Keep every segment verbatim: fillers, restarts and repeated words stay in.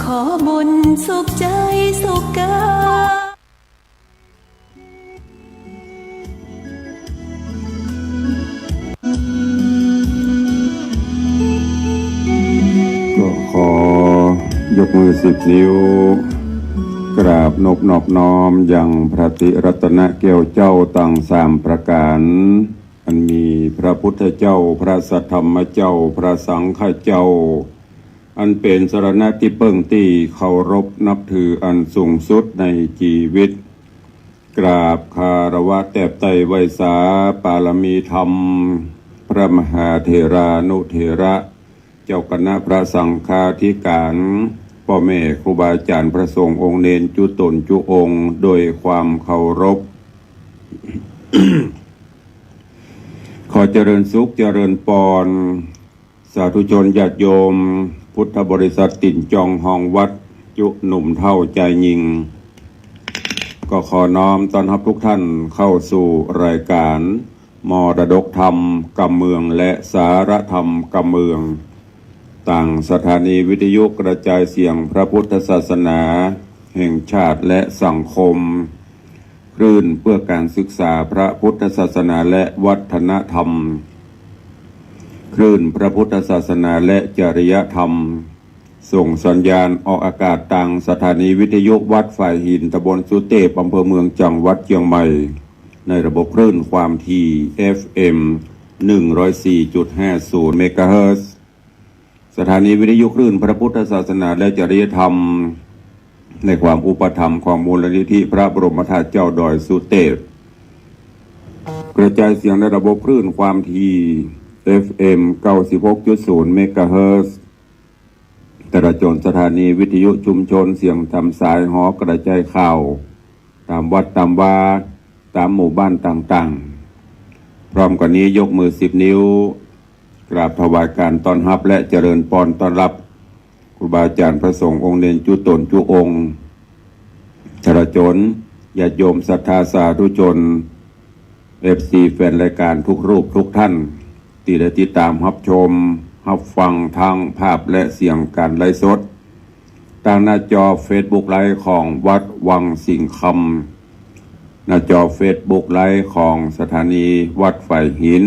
ขอบุญสุขใจสุขกาย ก็ขอยกมือสิบนิ้ว กราบนบนอบน้อมยังพระติรัตนแก้วเจ้าตังสามประก๋าน อันมีพระพุทธเจ้า พระสัทธรรมเจ้า พระสังฆเจ้า อันเป๋นสรณะตี้เปิ้งตี้เคารพนับถืออันสูงสุดในจีวิต กราบคารวะแตบไต้ไหว้สาปารมีธรรม พระมหาเถรานุเถระ เจ้าคณะพระสังฆาธิก๋าน ป้อแม่ครูบาอาจ๋ารย์พระสงฆ์องค์เณรจุ๊ต๋นจุ๊องค์ โดยความเคารพ ขอเจริญสุขเจริญปอน สาธุชนญาติโยม พุทธบริษัทตี๋นจองฮองวัด จุ๊หนุ่มเฒ่าจายญิง ก็ขอน้อมต้อนฮับทุกท่านเข้าสู่รายก๋าน มรดกธรรมกำเมืองและสาระธรรมกำเมือง ตางสถานีวิทยุกระจายเสียงพระพุทธศาสนาแห่งชาติและสังคม คลื่นเพื่อการศึกษาพระพุทธศาสนาและวัฒนธรรม คลื่นพระพุทธศาสนาและจริยธรรม ส่งสัญญาณออกอากาศตางสถานีวิทยุวัดฝายหิน ตำบลสุเตพ อำเภอเมือง จังหวัดเจียงใหม่ ในระบบคลื่นความถี่ เอฟเอ็ม หนึ่งร้อยสี่จุดห้าศูนย์ เมกะเฮิรตซ์ สถานีวิทยุคลื่นพระพุทธศาสนาและจริยธรรม ในความอุปถัมภ์ของมูลนิธิพระบรมธาตุเจ้าดอยสุเตพ กระจายเสียงในระบบคลื่นความถี่ เอฟเอ็ม เก้าสิบหกจุดศูนย์ เมกะเฮิรตซ์ ตลอดจ๋นสถานีวิทยุชุมชนเสียงต๋ามสายหอกระจายข่าว ต๋ามวัดต๋ามวา ต๋ามหมู่บ้านต่างๆ พร้อมกั๋นนี้ยกมือสิบนิ้ว กราบถวายการต้อนฮับและเจริญปอนต้อนฮับ ครูบาอาจ๋ารย์พระสงฆ์องค์เณรจุ๊ต๋นจุ๊องค์ ตลอดจ๋นญาติโยมศรัทธาสาธุชน เอฟซี แฟนรายก๋านทุกรูปทุกท่าน ตี้ได้ติดต๋ามฮับชม ฮับฟังตางภาพและเสียงก๋านไลฟ์สด ตางหน้าจอเฟซบุ๊กไลฟ์ของวัดวังสิงห์คำ หน้าจอเฟซบุ๊กไลฟ์ของสถานีวัดฝายหิน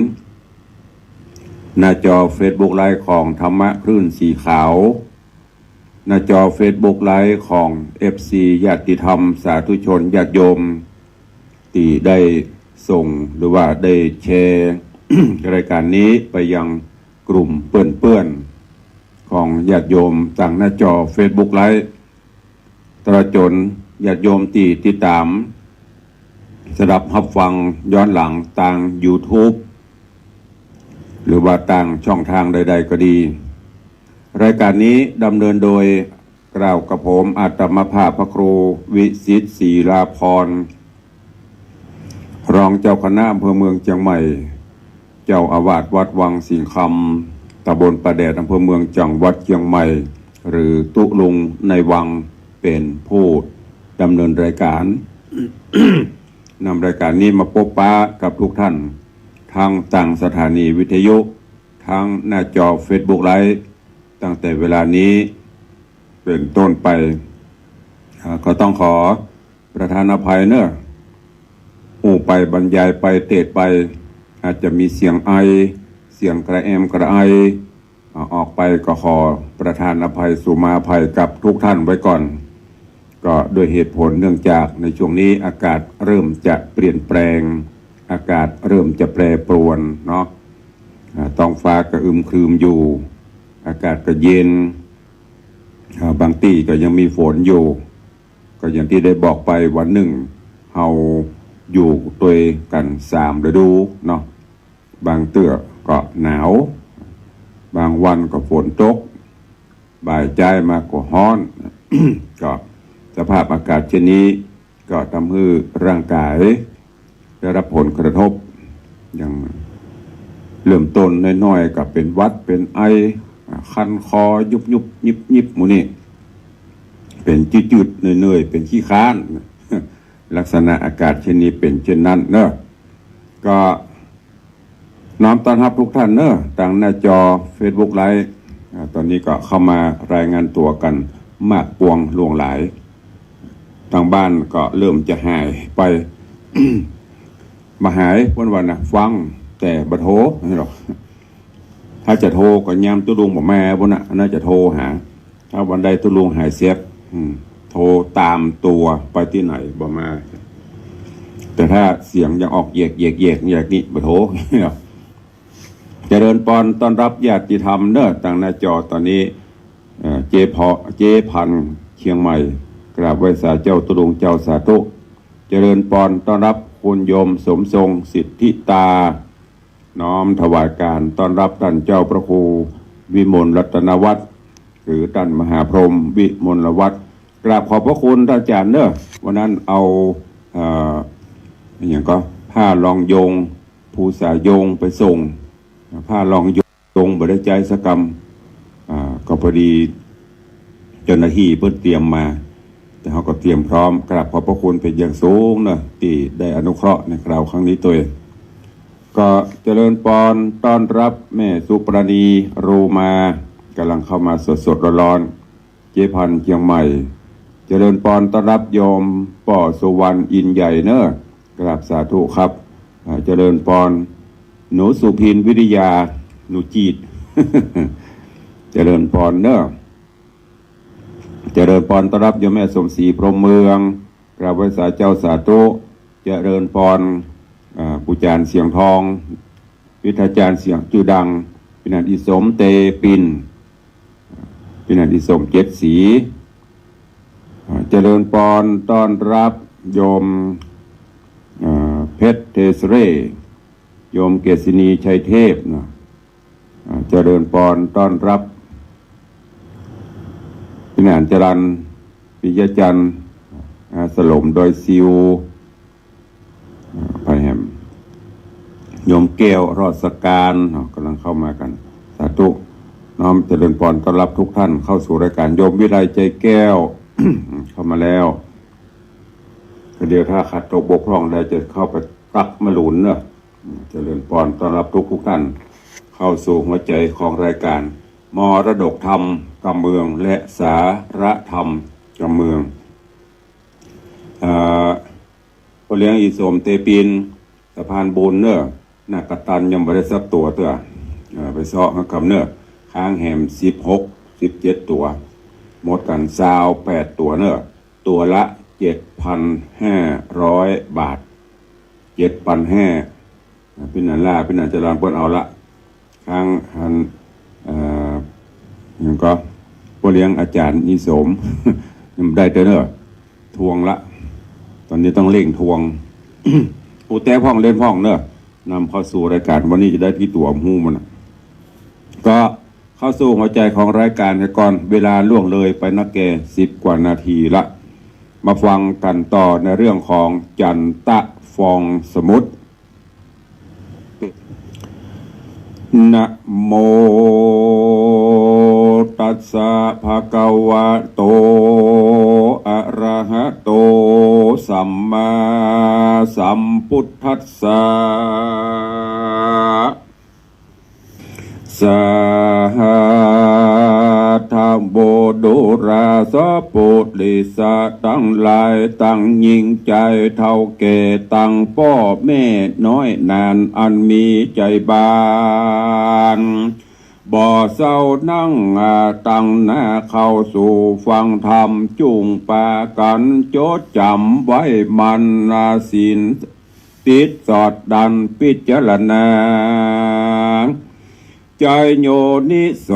หน้าจอเฟซบุ๊กไลฟ์ของธรรมะคลื่นสีขาว หน้าจอเฟซบุ๊กไลฟ์ของ เอฟซี ญาติธรรมสาธุชนญาติโยม ตี้ได้ส่งหรือว่าได้แชร์ รายก๋านนี้ไปยังกลุ่มเปื้อนๆ ของญาติโยมตางหน้าจอเฟซบุ๊กไลฟ์ ตลอดจ๋นญาติโยมตี้ติดต๋าม สดับฮับฟังย้อนหลังตางยูทูบ หรือว่าตางช่องตางใดๆ ก็ดี รายก๋านนี้ดำเนินโดย กล่าวกับผมอาตมาภาพพระครูวิสิทธิ์ ศรีลาภรณ์ รองเจ้าคณะอำเภอเมืองเจียงใหม่ เจ้าอาวาสวัดวังสิงห์คำ ตำบลป่าแดด อำเภอเมือง จังหวัดเจียงใหม่ หรือตุ๊ลุงในวัง เป๋นผู้ดำเนินรายก๋าน นำรายก๋านนี้มาปบปะกับทุกท่าน ตังตางสถานีวิทยุ ตังหน้าจอเฟซบุ๊กไลฟ์ ตั้งแต่เวลานี้เป๋นต้นไป อ่า ก็ต้องขอประทานอภัยเนอะ อู้ไปบรรยายไปเตสน์ไป อาจจะมีเสียงไอ เสียงกระแอมกระไอ อ่า ออกไปก็ขอประทานอภัยสุมาภัยกับทุกท่านไว้ก่อน ก็ด้วยเหตุผลเนื่องจากในช่วงนี้อากาศเริ่มจะเปลี่ยนแปลง อากาศเริ่มจะแปรปรวนเนาะ อ่า ท้องฟ้าก็อึมครึมอยู่ อากาศก็เย็น อ่า บางตี้ก็ยังมีฝนอยู่ ก็อย่างตี้ได้บอกไปวันนึ่ง เฮาอยู่ตวยกั๋นสามฤดูเนาะ บางเตื้อก็หนาว บางวันก็ฝนตก บ่ายจ้ายมาก็ฮ้อน ก็สภาพอากาศเช่นนี้ ก็ทำหื้อร่างก๋ายได้ฮับผลกระทบ อย่างเริ่มต้นน้อยๆ ก็เป๋นหวัด เป๋นไอ อ่า คันคอ ยุบๆ ยิบๆ หมู่นี้ เป๋นจืดๆ เหนื่อยๆ เป๋นขี้คร้าน ลักษณะอากาศเช่นนี้เป๋นเช่นนั้นเนอะ ก็ น้อมต้อนฮับทุกท่านเนอะ ตังหน้าจอเฟซบุ๊กไลฟ์ อ่า ต๋อนนี้ก็เข้ามารายงานตั๋วกั๋นมากปวงหลวงหลาย ตางบ้านก็เริ่มจะหายไป บ่หาย เปิ้นว่านะ ฟังแต่บ่โทร นี่หรอก ถ้าจะโทรก็ยามตุ๊ลุงบ่มาปู้นน่ะ อันนั้นจะโทรหา ถ้าวันใดตุ๊ลุงหายเสียก อืม โทรต๋ามตั๋วไปตี้ไหนบ่มา แต่ถ้าเสียงยังออกแยกๆๆๆ อย่างนี้บ่โทร เจริญปอนต้อนรับญาติธรรมเน้อ ตางหน้าจอต๋อนนี้ เอ่อ เจ๊พอ เจ๊พันธุ์เชียงใหม่ กราบไหว้สาเจ้าตุ๊ลุงเจ้า สาธุ เจริญปอนต้อนรับคุณโยมสมทรงสิทธิตา น้อมถวายการต้อนรับต้านเจ้าพระครูวิมลรัตนวัฒน์ หรือต้านมหาพรหมวิมลวัฒน์ กราบขอบพระคุณต้านอาจ๋ารย์เน้อ วันนั้นเอา เอ่อ อะหยังก็ ผ้ารองโยง ภูษาโยงไปส่ง ผ้ารองโยงบ่ได้ใจ๊สักกำ อ่า ก็พอดีเจ้าหน้าตี้เปิ้นเตรียมมา แต่เฮาก็เตรียมพร้อม กราบขอบพระคุณเป๋นอย่างสูงเนาะ ตี้ได้อนุเคราะห์ในคราวครั้งนี้ตวย ก็เจริญปอนต้อนรับแม่สุปราณี โรมา ก่ำลังเข้ามาสดๆ ร้อนๆ เจ๊พันธุ์เชียงใหม่ เจริญปอนต้อนรับโยมป้อสุวรรณอินใหญ่เน้อ กราบสาธุครับ อ่า เจริญปอน หนูสุพินวิทยา หนูจีด เจริญปอนเน้อ เจริญปอนต้อนรับโยมแม่สมศรีพรหมเมือง กราบไหว้สาเจ้า สาธุ เจริญปอน อ่า ปู่จ๋ารย์เสียงทอง วิทยาจ๋ารย์เสียงจื้อดัง ปี้หนานอี่สมเตปิน ปี้หนานอี่สมเจ็ดสี อ่า เจริญปอนต้อนรับโยม อ่า เพชรเทเสเร่ โยมเกษินีชัยเทพเนาะ อ่า เจริญปอนต้อนรับ ปี้หนานจรัญ ปิยะจันทร์ อ่า สลมดอยซิว อ่า ไปแหม โยมแก้ว รอดสการ เนาะ ก่ำลังเข้ามากั๋น สาธุ น้อมเจริญปอนต้อนรับทุกท่านเข้าสู่รายการ โยมวิไลใจแก้ว เข้ามาแล้ว ก็เดี๋ยวถ้าขัดตกบกพร่องใดจะเข้าไปตักมาหลุนเนาะ อืม เจริญปอนต้อนรับทุกๆ ท่าน เข้าสู่หัวใจ๋ของรายการ มรดกธรรมกำเมือง และสาระธรรมกำเมือง เอ่อ ป้อเลี้ยงอี่สมเตปิน สะพานบุญเน้อ หน้ากตันยังบ่ได้สักตั๋วเตื้อ เอ่อ ไปเซาะหากำเน้อ ค้างแหมสิบหก สิบเจ็ดตั๋ว หมดกั๋นซาวแปดตั๋วเน้อ ตั๋วละเจ็ดพันห้าร้อยบาท เจ็ดพันห้า อ่า ปี้หนานล่า ปี้หนานจรัญเปิ้นเอาละ ค้างหัน เอ่อ หยังก็ ป้อเลี้ยงอาจ๋ารย์อี่สม ยังบ่ได้เตื้อเน้อ ทวงละ ต๋อนนี้ต้องเร่งทวง ปูแต๊พ่องเล่นพ่องเน้อ นำเข้าสู่รายการ วันนี้จะได้กี่ตั๋วฮู้บ่นะ ก็เข้าสู่หัวใจ๋ของรายการกั๋นก่อน เวลาล่วงเลยไปนักแก่สิบกว่านาทีละ มาฟังกั๋นต่อในเรื่องของจันตะฟองสมุทร นะโม ตัสสะ ภะคะวะโต อะระหะโต สัมมาสัมพุทธัสสะ สาธะ โม ดูราสะ ปุริสะตังหลาย ตังญิงใจ๋เฒ่าแก่ ตังป้อแม่น้อยหนาน อันมีใจ๋บาน บ่เซานั่ง อ่า ตั้งหน้าเข้าสู่ฟังธรรม จุ่งปากั๋นจดจ๋ำไว้มั่น อ่า ศีล ติดสอดดันพิจารณา ใจ๋โยนิโส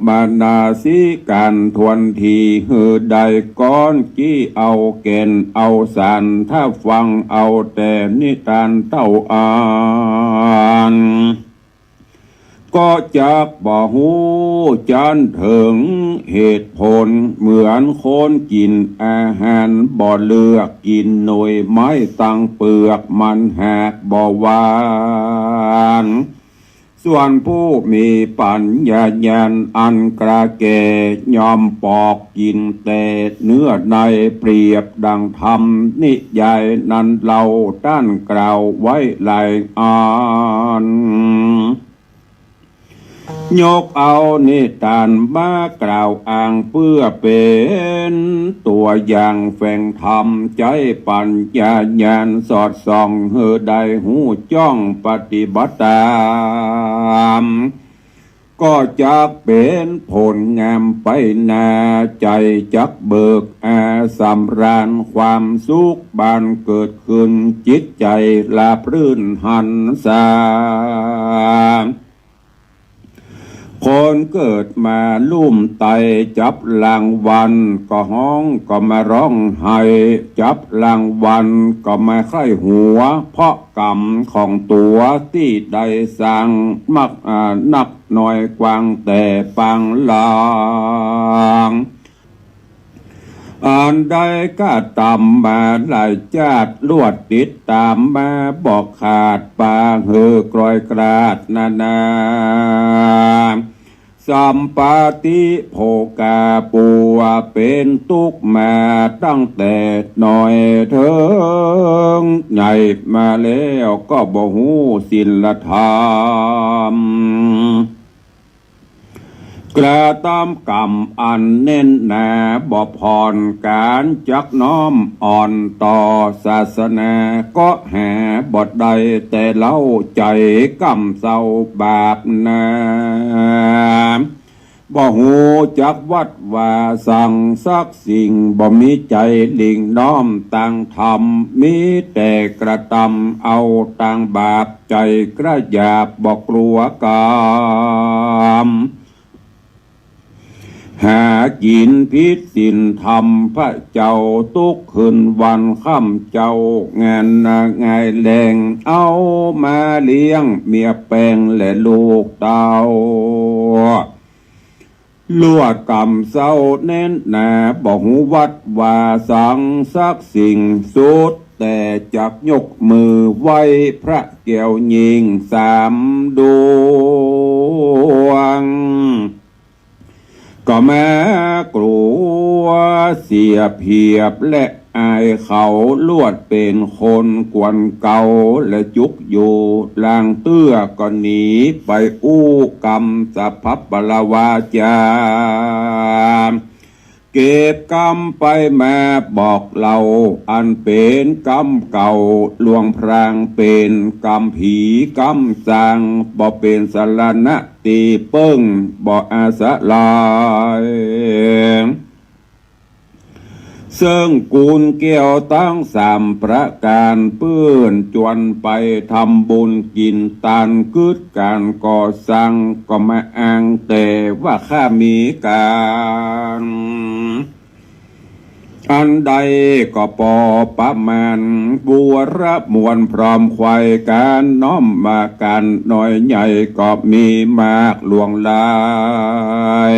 มนสิก๋ารถ้วนที หื้อได้ก้อนกี้เอาแก่นเอาสาร ถ้าฟังเอาแต่นิทานเต้าอั้น ก็จักบ่ฮู้จั้นเถิงเหตุผล เหมือนคนกิ๋นอาหารบ่เลือก กิ๋นหน่วยไม้ตังเปลือก มันหากบ่หวาน ส่วนผู้มีปัญญาญาณอันกล้าแก่ ย่อมปอกกิ๋นแต่เนื้อใน เปรียบดังธรรมนิยายนั้นเล่า ต้านกล่าวไว้หลายอัน ยกเอานิทานมากล่าวอ้างเปื้อเป๋นตั๋วอย่างแฝงธรรม ใจ๊ปัญญาญาณสอดส่องหื้อได้ฮู้จ้องปฏิบัติต๋าม ก็จักเป๋นผลงามไปหน้า ใจ๋จักเบิกอาสำราญความสุขบานเกิดขึ้น จิตใจ๋ราบรื่นหันษา คนเกิดมาลุ่มใต้ จับรางวัลก็ฮ้องก็มาร้องไห้ จับรางวัลก็มาใคร่หัว เพราะกรรมของตั๋วตี้ได้สร้างมาก อ่า นักน้อยกว้างแต่ปางหลัง อันได้กระตำมาหลายจาติ ลวดติดต๋ามมาบ่ขาด ปาหื้อคลอยกลาดนานา สัมปติโภคาปัวเป๋นตุ๊กข์มาตั้งแต่น้อยเถิงใหญ่มาแล้วก็บ่ฮู้ศีลธรรม กระตำกรรมอันแน่นหนา บ่ผ่อนก๋านจักน้อมอ่อนต่อศาสนา ก็หาบ่ได้แต่เล่า ใจ๋กำเศร้าบาปหนา บ่ฮู้จักวัดวาสังสักสิ่ง บ่มีใจ๋หลิ่งน้อมตางธรรม มีแต่กระตำเอาตางบาป ใจ๋กระหยาบบ่กลัวกรรม หากิ๋นผิดศีลธรรมพระเจ้า ตุ๊กคืนวันค่ำเจ๊า งานนาง่ายแลง เอามาเลี้ยงเมียแปงและลูกเต้า ลวดกรรมเศร้าแน่นหนา บ่ฮู้วัดวาสังสักสิ่ง สุดแต่จักยกมือไหว้พระแก้วยิ่งสามดวง ก็แม้กลัวเสียเปรียบและอายเขา ลวดเป๋นคนกวนเก่า และจุกอยู่หลังเตื้อ ก็หนีไปอู้กรรมสะพับปะละวาจา เก็บกรรมไปมาบอกเล่า อันเป๋นกรรมเก่า หลวงพรางเป๋นกรรมผีกรรมสาง บ่เป๋นสรณะตี้เปิ้ง บ่อาศัย เซิ่งกูลแก้วตังสามประก๋าน เปื้อนจวนไปทำบุญกิ๋นตาน กึ๊ดก๋านก่อสร้าง ก็มาอ้างแต่ว่าข้ามีก๋าน อันใดก็ปอประมาณ บัวระมวลพร้อมไขว่ก๋าน น้อมมาก๋านน้อยใหญ่ ก็มีมากหลวงหลาย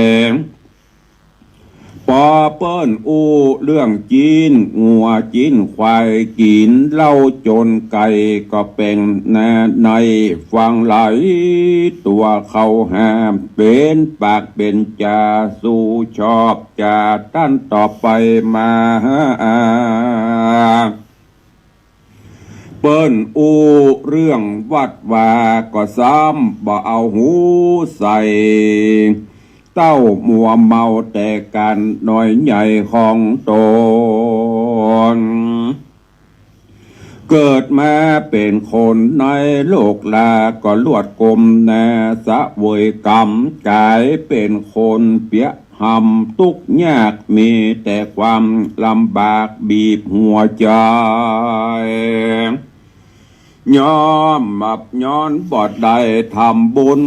ปอเปิ้นอู้เรื่องจิ๊นงัวจิ๊นควาย กิ๋นเหล้าจนไก่ก็แป๋งหน้าใน ฟังหลายตั๋วเขาห้าม เป๋นปากเป๋นจา สู้ชอบจาต้านต่อไปมา เปิ้นอู้เรื่องวัดวาก็ซ้ำบ่เอาหูใส่ เต้ามัวเมาแต่ก๋านน้อยใหญ่ของต๋น เกิดมาเป๋นคนในโลกลา ก็ลวดก้มหน้าเสวยกรรม ก๋ายเป๋นคนเปียะ หำตุ๊กข์ยาก มีแต่ความลำบากบีบหัวใจ๋ ย้อมบับย้อนบ่ได้ทำบุญ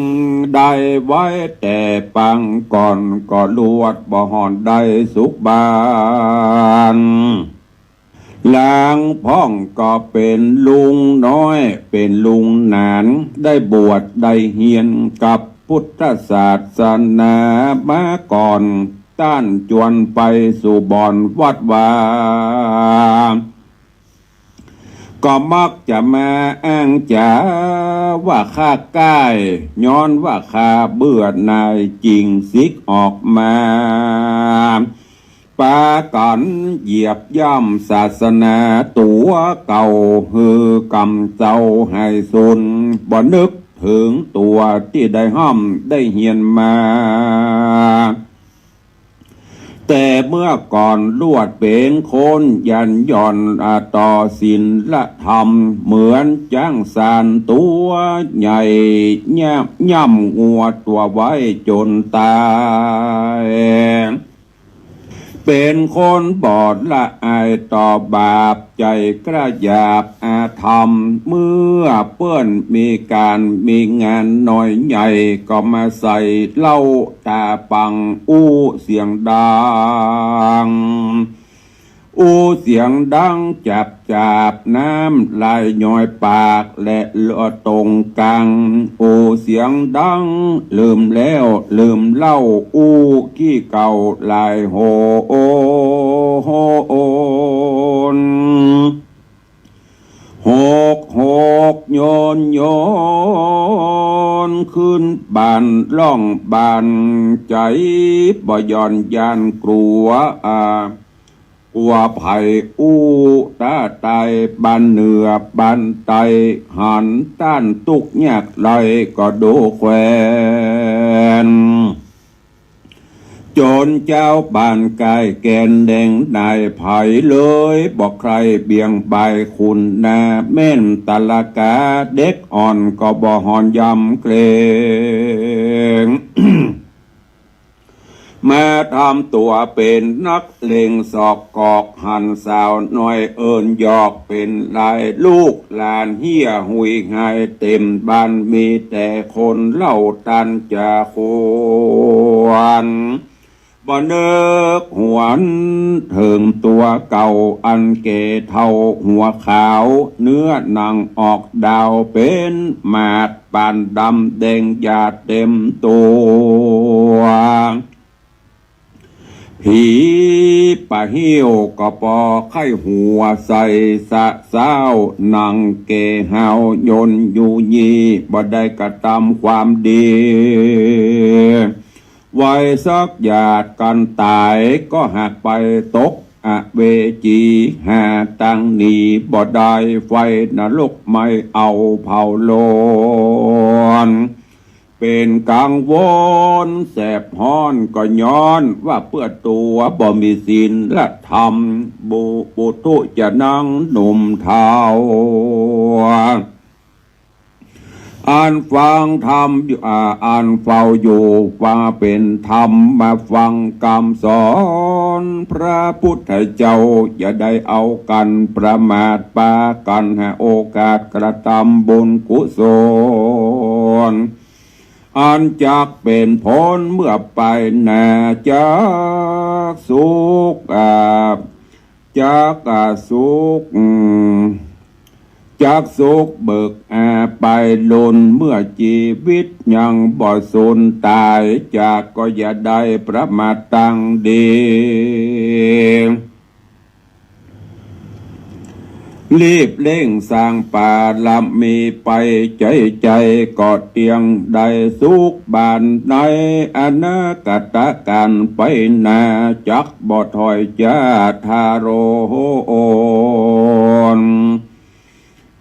ได้ไว้แต่ปางก่อน ก็ลวดบ่ฮอดได้สุขบาน หลังพ่องก็เป๋นลุงน้อย เป๋นลุงหนาน ได้บวชได้เฮียนกับพุทธศาสนามาก่อน ต้านจวนไปสู่บ่อนวัดวา ก็มักจะมาอ้างจ๋าว่าข้าก้าย ย้อนว่าข้าเบื่อหน่าย จึงสิกออกมา ปากั๋นเหยียบย่ำศาสนาตั๋วเก่า หื้อกำเจ้าหายสูญ บ่นึก เถิงตั๋วตี้ได้ฮ่ำได้เฮียนมา แต่เมื่อก่อนลวดเป๋นคนหยันหย่อนต่อศีลธรรม เหมือนจ๊างสารตั๋วใหญ่ ย่ำงัวตั๋วไว้จ๋นตาย เป๋นคนบ่ละอายต่อบาป ใจ๋กล้าหยาบอธรรม เมื่อเปิ้นมีก๋านมีงานน้อยใหญ่ ก็มาใส่เหล้าต๋าปังอู้เสียงดัง อู้เสียงดังจับจาบ น้ำไหลย้อยปากและละต๋งกัง อู้เสียงดังลืมแล้วลืมเล่า อู้ขี้เก่าหลายหน หกหกโยนโยน ขึ้นบานล่องบานใจ๋ บ่หย่อนย่านกลัว อ่า กลัวใผอู้ต๋าตาย บานเหนือบานใต้หัน ต้านตุ๊กข์ยากไร้ก็ดูแควน จ๋นเจ้าบ้านก้ายแก่นแดงนายใผเลย บ่ใคร่เบี่ยงบ่ายคุณนา แม่นตะละกาเด็กอ่อนก็บ่หอนยำเกรง มาทำตั๋วเป๋นนักเลงสอกกอก หันสาวน้อยเอิ้นหยอก เป๋นหลายลูกหลานเฮี้ยหุยหายเต็มบ้าน มีแต่คนเล่าตันจะควร บ่นึกหวนเถิงตั๋วเก่า อันแก่เฒ่าหัวขาว เนื้อหนังออกดาว เป๋นหมากปานดำแดงหยาดเต็มตั๋ว ผีป่าหิ้วก็ปอไข้หัวใส่สะซ้าว หนังแก่หาวยนอยู่ยี่ บ่ได้กระตำความดี ไว้สักหยาด กันต๋ายก็หากไปตกอเวจี หาตางหนีบ่ได้ ไฟนรกไหม้เอาเผาโลน เป๋นกังวลแสบฮ้อน ก็ย้อนว่าเปื้อตั๋วบ่มีศีลธรรม บุ ปุถุจะนังหนุ่มเฒ่า อันฟังธรรมอยู่ อ่า อันเฝ้าอยู่ว่าเป๋นธรรม มาฟังกำสอนพระพุทธเจ้า อย่าได้เอากั๋นประมาท ปากั๋นหาโอกาสกระตำบุญกุศล อันจักเป๋นผลเมื่อไปหน้า จักสุข อ่า จัก อ่า สุข อืม จักสุขเบิก อ่า ไปล้น เมื่อจีวิตยังบ่สูญต๋ายจาก ก็อย่าได้ประมาทตางดี รีบเร่งสร้างบารมีไป ใจ๋ๆ ก็เตียงได้สุขบาน ในอนาคตก๋านไปหน้า จักบ่ถอยจ้าทาโรน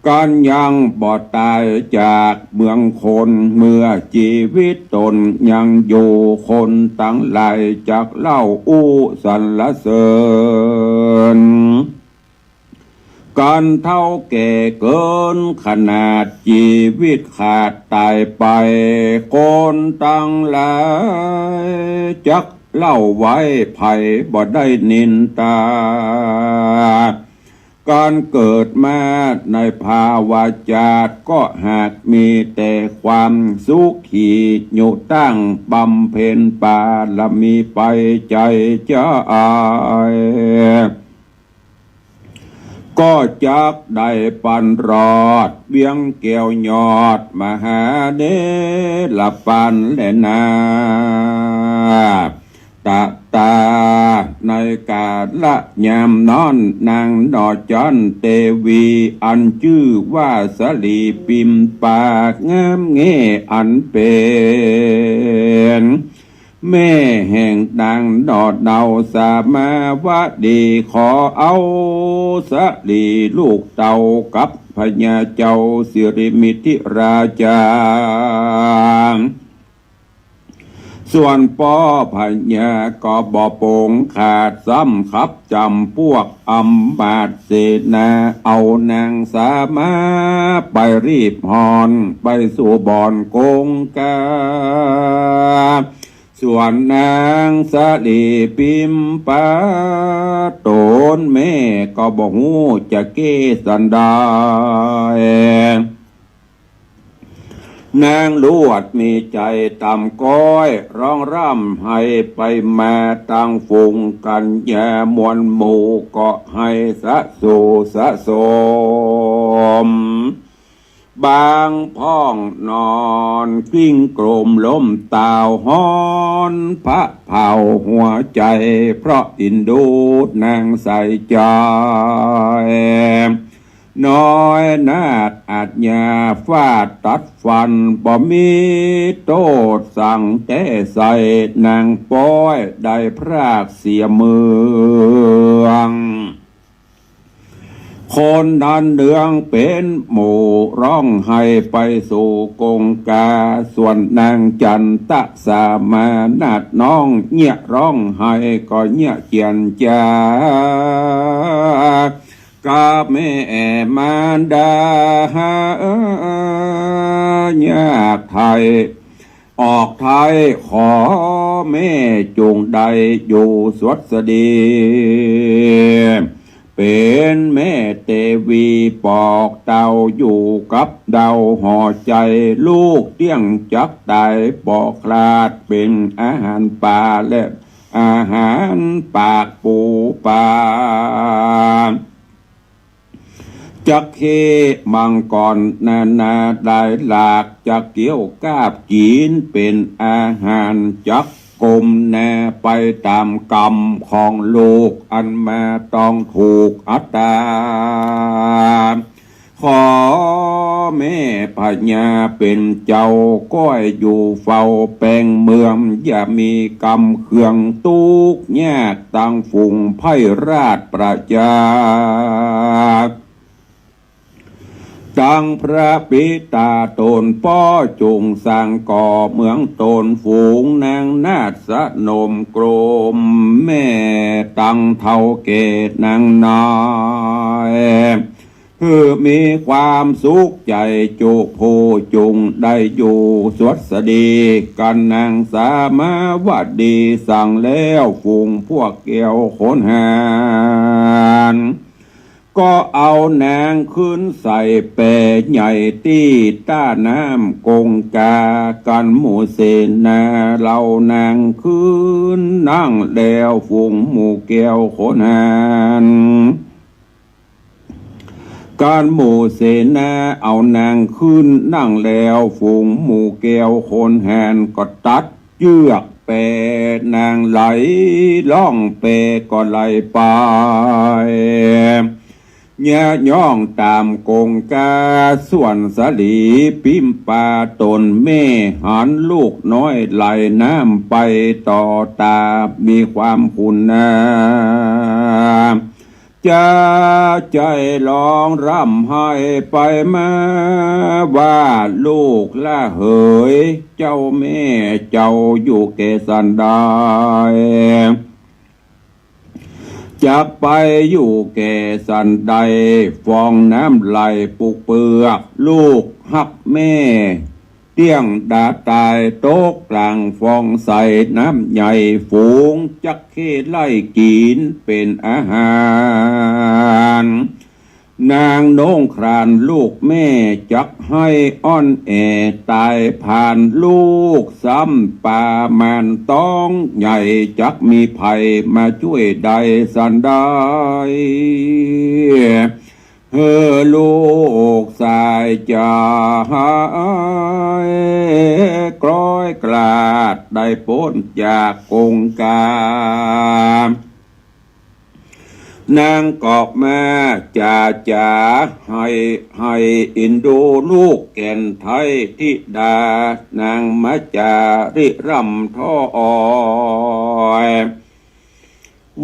กั๋นยังบ่ต๋ายจากเมืองคน เมื่อจีวิตต๋นยังอยู่ คนตังหลายจักเล่าอู้สรรเสริญ กั๋นเฒ่าแก่เกินขนาด จีวิตขาดต๋ายไป คนตังหลายจักเล่าไว้ ใผบ่ได้นินตา ก๋านเกิดมาในภาวะจาติ ก็หากมีแต่ความสุขี อยู่ตั้งบำเพ็ญบารมีไปใจ๋จาย ก็จักได้ปันรอด เวียงแก้วยอดมหาเนรปานแลนา ตะตา ในกาละยามนั้น นางหน่อจั๋นเตวี อันจื้อว่าสะหลีปิมปาก งามแง่อันเป๋น แม่แห่งนางหน่อเนาสามาวดี ขอเอาสะหลีลูกเต้ากับผ พญาเจ้าสิริมิถิราชา ส่วนป้อพญาก็บ่ปงขาด ซ้ำขับจ๋ำปวกอำมาตย์เสนา เอานางสามาไปรีบฮอน ไปสู่บ่อนกงกา ส่วนนางสาลีพิมปาตนแม่ก็บ่ฮู้จะเก้สันใด นางลวดมีใจ๋ต่ำก้อย ร้องร่ำไห้ไปมา ตังฝูงกัญญามวลหมู่ก็ไห้สะโสสะสม บางพ่องนอนกลิ้งโกรมล้มตาวฮ้อน ผะเผาหัวใจ๋ เพราะเอ็นดูนางใส่ใจ๋ น้อยนาฏอาชญาฟาดตัดฟัน บ่มีโต้ษสังแต่ใส่ นางป้อยได้พรากเสียเมือง คนดันเดืองเป๋นหมู่ ร้องไห้ไปสู่กงกา ส่วนนางจันตะสามานาถน้อง เยียะร้องไห้ก็เยียะเจียนจา กาแม่มารดา ยากไถ่ ออกไถ่ขอแม่จงได้อยู่สวัสดี เป๋นแม่เตวีปอกเต้า อยู่กับเต้าห่อใจ๋ ลูกเตี้ยงจักต๋าย บ่คลาดเป๋นอาหารป๋าและอาหารปากปูป๋า จักเข้มังกรนานาหลายหลาก จักเกี้ยวกาบกิ๋นเป๋นอาหาร จักก้มหน้าไปต๋ามกรรมของลูก อันมาต้องถูกอัตตา ขอแม่พญาเป๋นเจ้า ก้อยอยู่เฝ้าแป้งเมือง อย่ามีกำเคืองตุ๊กข์ยาก ตังฝูงไพร่ราชประชา ตังพระปิตาต๋นป้อจงสร้างก่อเมืองต๋น ฝูงนางนาฏสนมกรม แม่ตังเฒ่าแก่นางน้อย หื้อมีความสุขใจ๋จุผู้จุงได้อยู่สวัสดี กั๋นนางสามาวดี สั่งแล้วฝูงพวกแก้วขนหาร ก็เอานางขึ้นใส่แปใหญ่ตี้ต้าน้ำกงกา กั๋นหมู่เสนาเหล่านางขึ้นนั่งแล้ว ฝูงหมู่แก้วขนหาร กั๋นหมู่เสนาเอานางขึ้นนั่งแล้ว ฝูงหมู่แก้วขนหารก็ตัดเจื้อกแปนางไหล ล่องแปก็ไหลไป เยียะย่องต๋ามกงกา ส่วนสาลีพิมปาต๋นแม่หันลูกน้อยไหลน้ำไปต่อต๋า มีความขุนนา จะใจ๋ฮ้องร่ำไห้ไปมาว่า ลูกละเหย เจ้าแม่เจ้าอยู่แก่สันใด จักไปอยู่แก่สันใด ฟองน้ำไหลปุกเปือก ลูกฮักแม่ เตี้ยงดาต๋ายตกกลางฟองใสน้ำใหญ่ ฝูงจักเข้ไล่กิ๋นเป๋นอาหาร นางโน้งคลานลูกแม่จักไห้อ้อนแอต๋ายผ่าน ลูกซ้ำปามานต้องใหญ่ จักมีใผมาจ้วยได้สันใด หื้อลูกสายจ๋า กร้อยกลาดได้ป๊นจากกงกา นางก็มาจ๋าจ๋า ไห้ ไห้เอ็นดูลูกแก่นไท้ธิดา นางมาจ๋าริร่ำท้อออย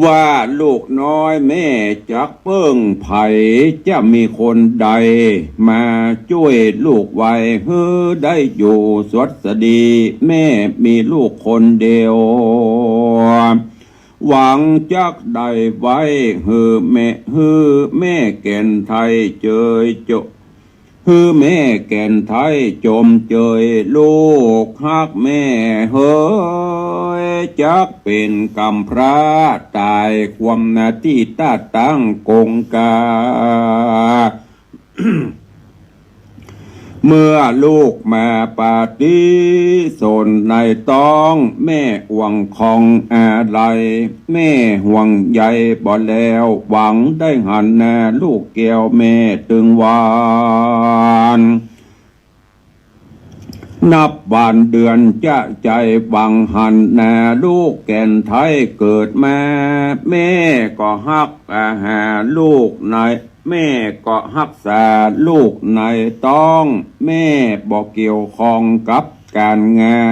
ว่าลูกน้อยแม่จักเปิ้งใผ จะมีคนใดมาจ้วยลูกไว้ หื้อได้อยู่สวัสดี แม่มีลูกคนเดียว หวังจักได้ไว้ หื้อแม่ หื้อแม่แก่นไทยเจยจบ หื้อแม่แก่นไทยจมเจย ลูกฮักแม่เหย จักเป๋นกำพร้า ต๋ายความนาตี้ตาตั้งกงกา เมื่อลูกมาปฏิสนในต๊อง แม่ห่วงของอาลัย แม่ห่วงใยบ่แล้ว หวังได้หันหน้าลูกแก้วแม่ตึงวัน นับวันเดือนจะใจ๋ หวังหันหน้าลูกแก่นไทยเกิดมา แม่ก็ฮักอาหาลูกใน แม่ก็ฮักษาลูกในต๊อง แม่บ่เกี่ยวข้องกับก๋านงา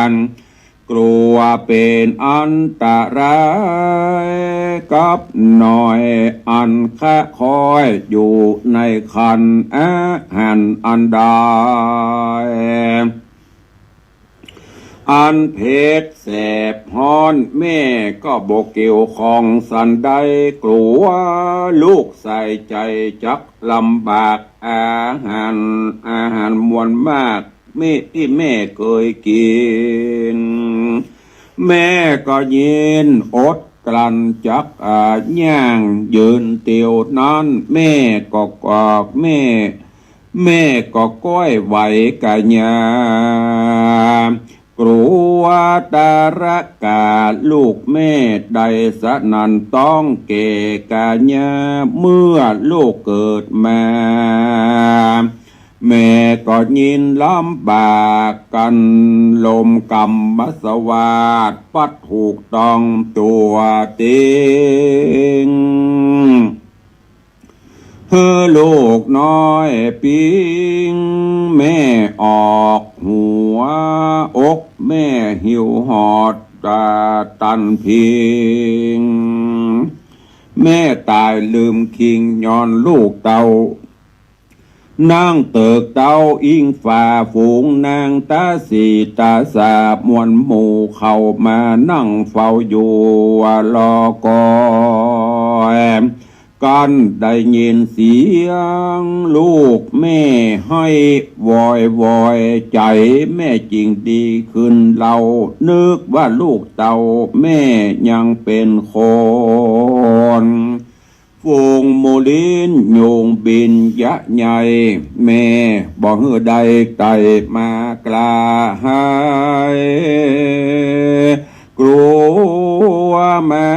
น กลัวเป๋นอันตรายกับน้อย อันคะคอยอยู่ในครรภ์ อาหารอันใด อันเผ็ดแสบฮ้อน แม่ก็บ่เกี่ยวข้องสันใด กลัวลูกใส่ใจ๋จักลำบาก อาหาร อาหารมวลมาก แม่ตี้แม่เกยกิ๋น แม่ก็ยินอดกลั้นจักอาย่างยืนเตียวนั้น แม่ก็กอกแม่ แม่ก็ก้อยไหวก๋ายา กลัวตะระก๋าลูกแม่ได้สะนั้นต้องแก่ก๋ายา เมื่อลูกเกิดมา แม่ก็ยินลำบากกั๋นลมกำมัสวาท ปัดถูกต้องตั๋วเต็ง หื้อลูกน้อยปิ๊ง แม่ออกหัวอก แม่หิวหอดตาตันพิง แม่ต๋ายลืมคิงย้อนลูกเต้า นั่งเติกเต้าอิงฝ่าฝูง นางต๋าสีต๋าสามวลหมู่เข้ามานั่งเฝ้าอยู่รอคอย กั๋นได้ยินเสียงลูกแม่ไห้วอยวอย ใจ๋แม่จึงดีขึ้นเล่า นึกว่าลูกเต้าแม่ยังเป๋นคน ฝูงหมู่ลิ้นยุงบินยะใหญ่ แม่บ่หื้อได้ไต่มาใก้ กลัวมา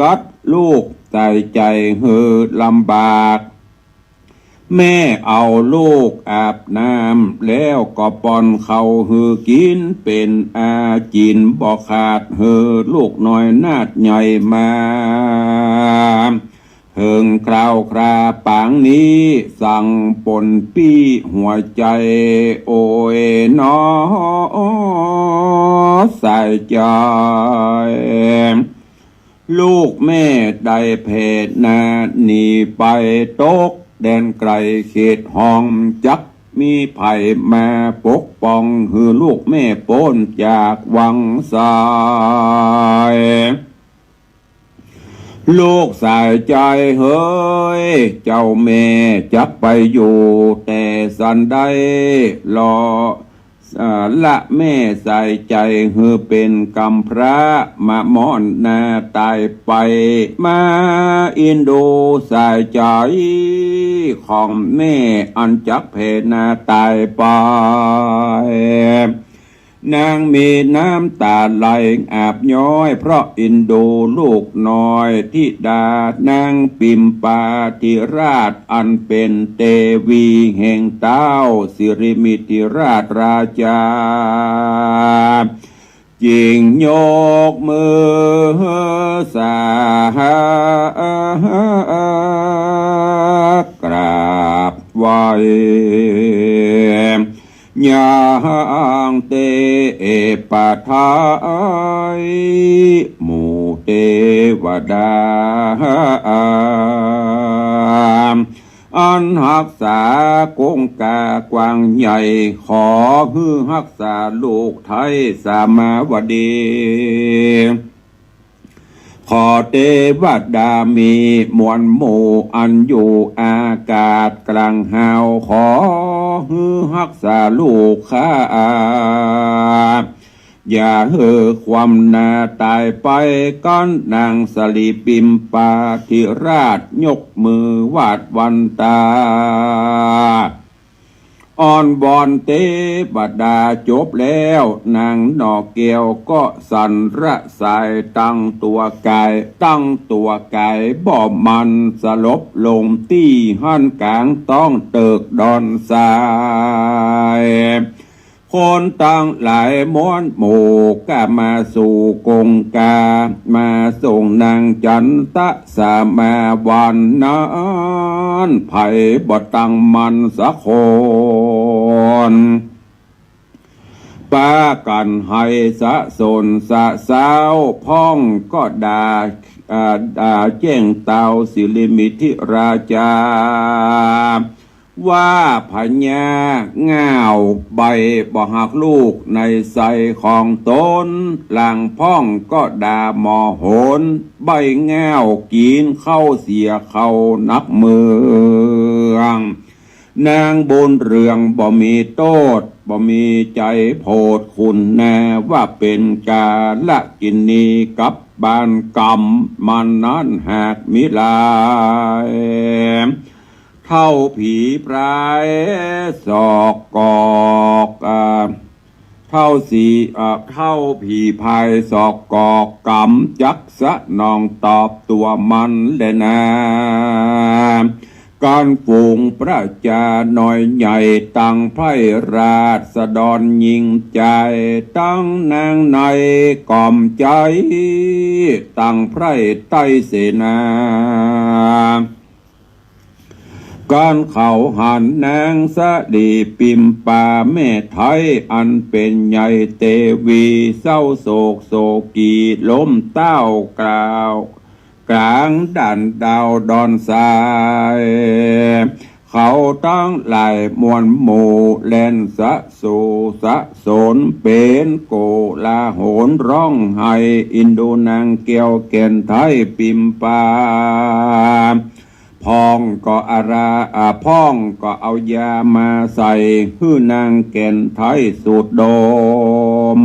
กัดลูกใส่ใจ๋หื้อลำบาก แม่เอาลูกอาบน้ำ แล้วก็ป้อนข้าวหื้อกิ๋นเป๋นอาจิ๋นบ่ขาด หื้อลูกน้อยนาดใหญ่มา เถิงคราวคราปางนี้ สั่งปนปี้หัวใจ๋ โอยหนอสายใจ๋ ลูกแม่ได้แผ่หน้าหนีไปตกแดนไก๋เขตห้อง จักมีใผมาปกป้อง หื้อลูกแม่ป๊นจากวังไส ลูกสายใจ๋เหย เจ้าแม่จักไปอยู่แต่สันใด รอ เอ่อ ละแม่สายใจ๋หื้อเป๋นกำพร้า มาม่อนหน้าต๋ายไป มาเอ็นดูสายใจ๋ของแม่อันจักแผ่หน้าต๋ายไป นางมีน้ำต๋าไหลอาบย้อย เพราะเอ็นดูลูกน้อย ธิดานางปิมปาธิราช อันเป๋นเตวีแห่งเต๊าสิริมิตรธิราชราชา จึงยกมือสากราบไหว้ ยังเตปะไทย หมู่ เตวดา อันฮักษาโกงก๋ากว้างใหญ่ ขอหื้อฮักษาลูกไท้สามาวดี ขอเตวดามีมวลหมู่ อันอยู่อากาศกลางฮาว ขอหื้อฮักษาลูกข้า อย่าหื้อความหน้าต๋ายไป ก้อนนางสลีปิมปาธิราชยกมือวาดวันตา อ้อนวอนเตวดาจบแล้ว นางหน่อแก้วก็สั่นระสาย ตั้งตั๋วก๋าย ตั้งตั๋วก๋ายบ่หมั่น สลบลงตี้หั้นก๋างต๊องเติกดอนทราย คนตังหลายมวลหมู่ ก้ามาสู่โกงก๋า มาส่งนางจันตะสามาวันนั้น ใผบ่ตั้งหมั่นสักคน ปากั๋นไห้สะสนสะซ้าว พ่องก็ด่า อ่า ด่าแจ้งเต้าสิริมิถิราชา ว่าพญาง่าวใบบ่ฮักลูกในไส้ของต๋น ลางพ่องก็ด่าหมอโหน ใบง่าวกิ๋นข้าวเสียข้าวนักเมือง นางบุญเรืองบ่มีโต้ษ บ่มีใจ๋โผดคุณนา ว่าเป๋นกาลกิณีกับบ้านกำ มันนั้นหากมิหลาย เฒ่าผีพรายสอกกอก อ่า เฒ่าสี อ่า เฒ่าผีพรายสอกกอก ก๋ำจักสนองตอบตั๋วมันแลนา ก้อนฝูงประจาน้อยใหญ่ ตังไพร่ราษฎรยิ่งใจ๋ ตังนางในก๋อมใจ๋ ตังไพร่ไต้เสนา ก้อนเขาหันนางสลีปิมปาแม่ไท้ อันเป๋นใหญ่เตวี เศร้าโศกโศกี ล้มต้าวกล่าว ก๋างด่านดาวดอนทราย เขาตังหลายมวลหมู่ แล่นสะโสสะสน เป๋นโกลาหลร้องไห้ อินดูนางแก้วแก่นไท้ปิมปา พ่องก็อารา อ่า พ่องก็เอายามาใส่ หื้อนางแก่นไท้สูดดม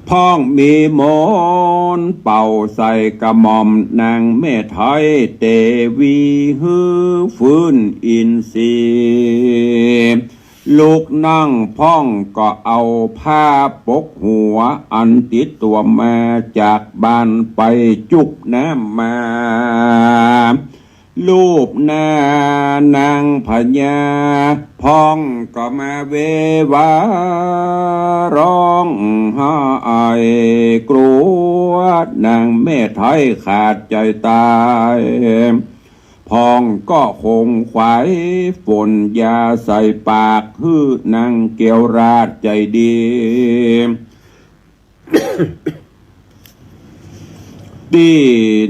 พ่องมีมนต์เป่าใส่กระหม่อมนางแม่ไท้เตวี หื้อฟื้นอินทรีย์ ลุกนั่ง พ่องก็เอาผ้าปกหัว อันติดตั๋วมาจากบ้านไปจุ่มน้ำมา ลูบหน้านางพญา พ่องก็มาเววาร้องไห้ กลัวนางแม่ไท้ขาดใจ๋ต๋าย พ่องก็คงขวายฝนยาใส่ปาก หื้อนางแก้วราชใจ๋ดี ตี้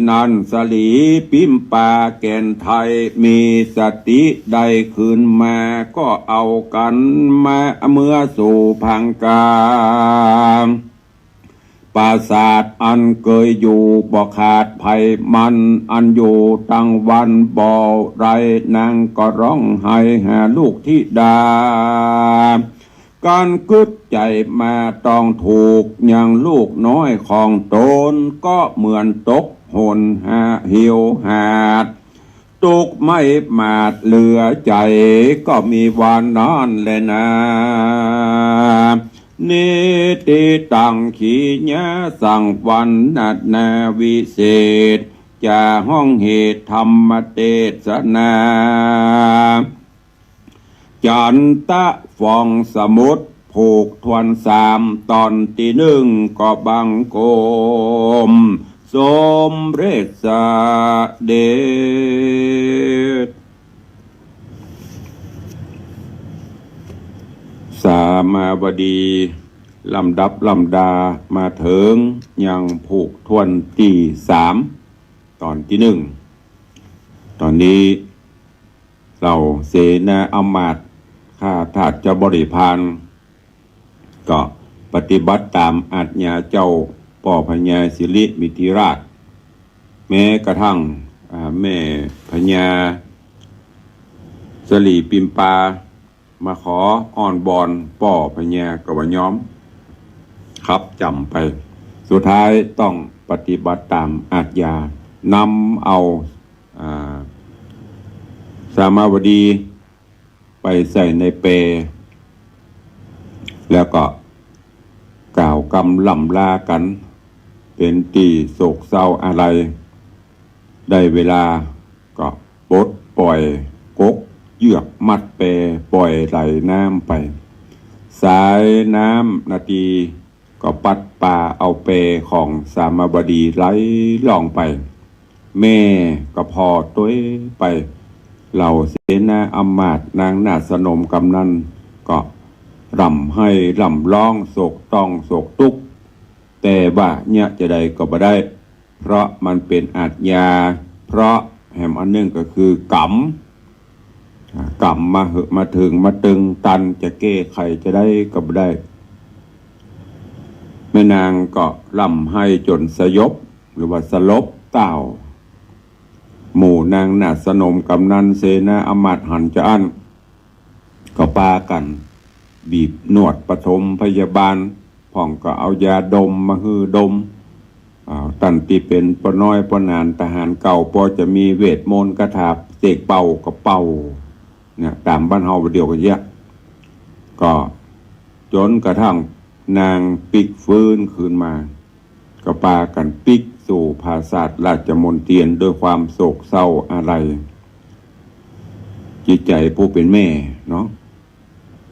นั้นสลีปิมปาแก่นไท้มีสติได้คืนมา ก็เอากั๋นมาเมือสู่พังกา ปราสาทอันเกยอยู่บ่ขาดไผมัน อันอยู่ตังวันบ่ไร้ นางก็ร้องไห้หาลูกธิดา ก้อนกึ๊ดใจ๋มาต้องถูกยังลูกน้อยของต๋น ก็เหมือนตกหนหาหิวหาด ตุ๊กข์ไม่หมาดเหลือใจ๋ ก็มีวันนั้นแลนา นิติตัง ขีญาสัง วรรณนาวิเศษ จะฮ้องเหตุธรรมเตสนา จันตะฟองสมุทร ผูกทวนสาม ต๋อนตี้นึ่งก็บังคมสมเร็จเสด็จ สามาวดี ลำดับลำดามาเถิงยังผูกถ้วนตี้สาม ต๋อนตี้นึ่ง ต๋อนนี้ เหล่าเสนาอำมาตย์ ข้าทาสเจ้าบริพาร ก็ปฏิบัติต๋ามอาจญาเจ้าป้อพญาสิริมิถิราช แม้กระทั่ง อ่า แม่พญาสลีปิมปา มาขออ้อนวอนป้อพญาก็บ่ยอม ขับจ๋ำไป สุดท้ายต้องปฏิบัติต๋ามอาจญา นำเอา อ่า สามาวดีไปใส่ในแป แล้วก็กล่าวกำล่ำลากั๋น เป๋นตี้โศกเศร้าอาลัย ได้เวลาก็ปลดปล่อยกกเยือกมัดแป ปล่อยไหลน้ำไป สายน้ำนาตีก็ปัดปาเอาแปของสามาวดีไหลล่องไป แม่ก็ผ่อตวยไป เหล่าเสนาอำมาตย์นางนาฏสนมกำนันก็ร่ำไห้ร่ำฮ้องโศกต้องโศกตุ๊กข์ แต่ว่าเยียะจาใดก็บ่ได้ เพราะมันเป๋นอาจญา เพราะแหมอันนึ่งก็คือกรรม อ่า กรรมมาเหอะ มาเถิงมาตึงตัน จะแก้ไขจาใดก็บ่ได้ แม่นางก็ร่ำไห้จ๋นสยบ หรือว่าสลบเต้า หมู่นางนาฏสนมกำนันเสนาอำมาตย์หันจาอั้น ก็ปากั๋นบีบนวดปฐมพยาบาล พ่องก็เอายาดมมาหื้อดม อ่า ต้านตี้เป๋นป้อน้อยป้อหนานทหารเก่า ปอจะมีเวทมนต์คาถาเสกเป่าก็เป่า เนี่ย ต๋ามบ้านเฮาบ่าเดี่ยวกั๋นเยียะ ก็จ๋นกระทั่งนางปิ๊กฟื้นคืนมา ก็ปากั๋นปิ๊กสู่ผาสาทราชมณเฑียรด้วยความโศกเศร้าอาลัย จิตใจ๋ผู้เป๋นแม่เนาะ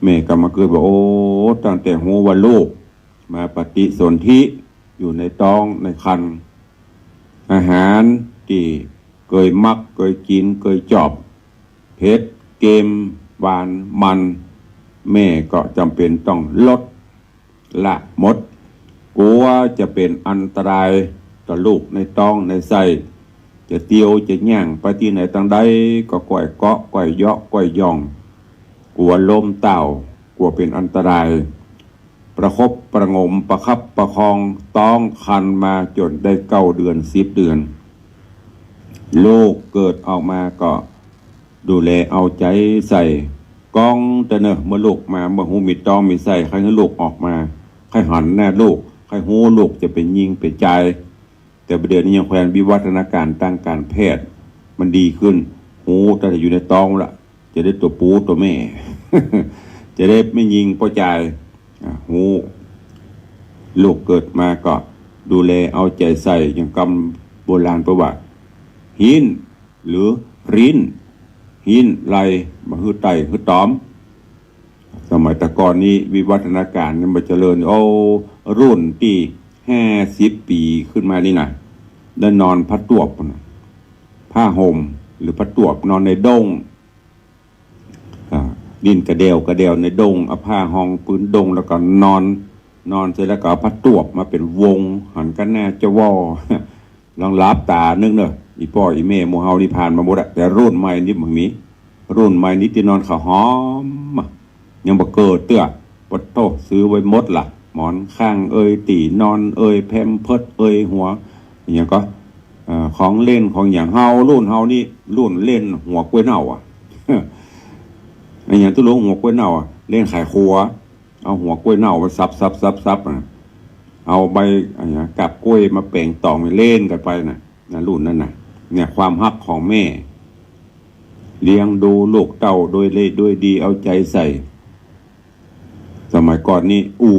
แม่ก็มาเกิดว่า โอ้ ตั้งแต่ฮู้ว่าลูกมาปฏิสนธิอยู่ในต๊องในครรภ์ อาหารตี้เกยมักเกยกิ๋นเกยจอบ เผ็ด เกม หวาน มัน แม่ก็จ๋ำเป๋นต้องลด ละหมด กั๋วจะเป๋นอันตรายต่อลูกในต๊องในไส้ จะเตียวจะย่างไปตี้ไหนตางใดก็ก้อยเกาะก้อยเยาะก้อยหย่อง กั๋วล้มเต้า กั๋วเป๋นอันตราย ประคบประหงมประคับประคองต๊องครรภ์มาจ๋นได้เก้าเดือนสิบเดือน ลูกเกิดออกมาก็ ดูแลเอาใจ๋ใส่ ก้องเต๊อะเนอะ เมื่อลูกมา เมื่อฮู้มีต๊องมีไส้ ใค่หื้อลูกออกมา ใค่หันหน้าลูก ใค่ฮู้ลูกจะเป๋นญิงเป๋นจาย แต่บ่าเดี่ยวนี้ยังแควนวิวัฒนาก๋ารตางก๋านแพทย์มันดีขึ้น ฮู้ตั้งแต่อยู่ในต๊องละ จะได้ตั๋วปู๋ตั๋วแม่ จะได้แม่ญิงป้อจาย อ่ะ ฮู้ ลูกเกิดมาก็ดูแลเอาใจ๋ใส่ อย่างกำโบราณเปิ้นว่า ฮิ้น หรือริ้น ฮิ้นไหล่ บ่หื้อไต่หื้อต๋อม สมัยแต่ก่อนนี้วิวัฒนาก๋ารนี่มันเจริญ โอ้ รุ่นตี้ห้าสิบปี๋ขึ้นมานี่นะ ได้นอนผ้าตวบนะ ผ้าห่ม หรือผ้าตวบ นอนในด้ง อ่า ดิ้นกระเดี่ยวกระเดี่ยวในด้ง เอาผ้าฮองปื๊นด้ง แล้วก็นอน นอนเสร็จแล้วก็เอาผ้าตวบมาเป๋นวง หันกั๋นหน้าจะว่อ ลองหลับต๋านึกเนอะ อี่ป้ออี่แม่หมู่เฮานี่ผ่านมาหมดอะ แต่รุ่นใหม่นี่บ่มี รุ่นใหม่นี่ตี้นอนข้าวหอมอะ ยังบ่เกิดเตื้อ ปะโท้ ซื้อไว้หมดละ หมอนข้างเอย ตี้นอนเอย แพมเพิร์สเอย หัว อะหยังก็ เอ่อ ของเล่นของหยัง เฮารุ่นเฮานี่ รุ่นเล่นหัวกล้วยเน่าอะ อะหยังตุ๊ลุง หัวกล้วยเน่าอะ เล่นไขควง เอาหัวกล้วยเน่ามาสับสับสับสับอะ เอาใบ อะหยัง กาบกล้วยมาแป๋งต๋องเล่นกั๋นไปน่ะ นะ รุ่นนั้นน่ะ เนี่ย ความฮักของแม่ เลี้ยงดูลูกเต้าโดยเล่ห์โดยดี เอาใจ๋ใส่ สมัยก่อนนี่ อู้